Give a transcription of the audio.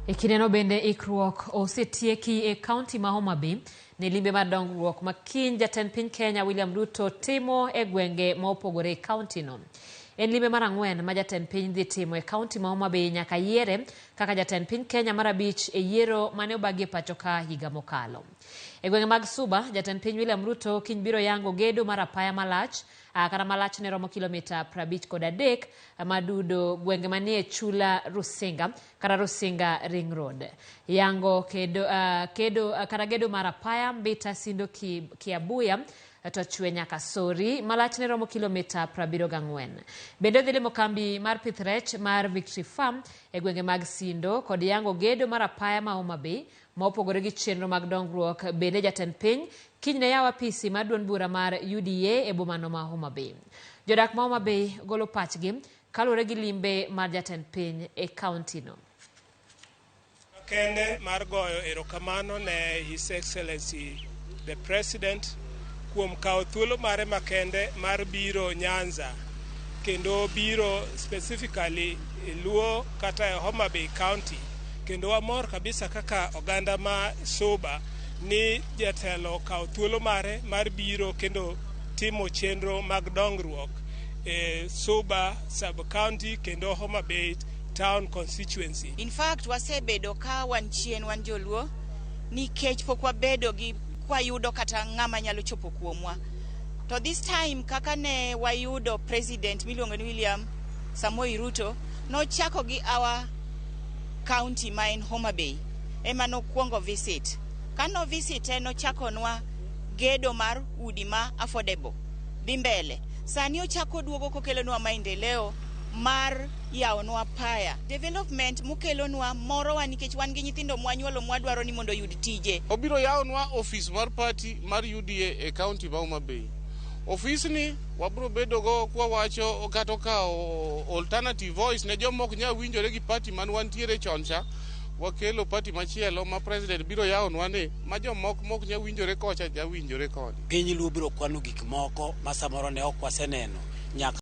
E kindeno bende ikruok osetieki e kaunti ma Homa Bay ne limbe mar dongruok ma kiny jatend piny Kenya William Ruto timo e gwenge ma opogore e kaunti no. En limbe mar ang'wen ma jatend piny dhi timo e kaunti ma Homa Bay nyaka yiere kaka jatend piny Kenya mar abich e yiero mane obagi e pacho ka higa mokalo. E gwenge mag Suba, jatend piny William Ruto kiny biro yango gedo mar apaya malach kata malach ne romo kilomita 53 madudo gwenge manie chula Rusinga kata Rusinga Ring Road. Yango kedo, kedo kata gedo mar apaya Mbita Sindo Kiabuya to chwe nyaka Sori malach ne romo kilomita 74. Bende odhi limo kambi mar pith rech mar Victory Farm e gwenge mag Sindo kod yango gedo mar apaya ma Homa Bay ma opogore gi chenro mag dongruok. Bende jatend piny kiny ne yaw apisi mar duond bura mar UDA e bomano ma Homa Bay. Jodak ma Homa Bay golo pachgi kaluwore gi limbe mar jatend piny e kaunti no. Kende mar goyo erokamano ne His Excellency the President kuom kawo thuolo mare makende mar biro Nyanza kendo biro specifically e Luo kata e Homa Bay County, kendo wamor kabisa kaka oganda ma Suba ni jatelo okawo thuolo mare mar biro kendo timo chenro mag dongruok e Suba sub county kendo Homa Bay town constituency. In fact, wasebedo ka wan chien, wan joluo, nikech pok wabedo gi kwayudo kata ng'ama nyalo chopo kuomwa. To this time kaka ne wayudo president miluongo ni William Samoei Ruto, nochako gi our county ma en Homa Bay ema nokwongo visit. Ka no visit nochakonwa gedo mar udi ma affordable dhi mbele. Sani ochako duogo kokelonwa maendeleo mar yawonwa paya. Development mokelonwa morowa nikech wan gi nyithindo mwanyuolo mwadwaro ni mondo oyud tije. Obiro yawonwa ofis mar party mar UDA e county ma Homa Bay. Ofisni wabiro bedo go kwawacho kata okawo alternative voice ne joma ok nyal winjore gi party man wantiere chon cha. Wakelo party machielo ma president biro yawonwa ni ma jomoko mok nyal winjore kocha nya winjore koni. Piny Luo biro kwano gik moko ma samoro ne ok waseneno nyaka.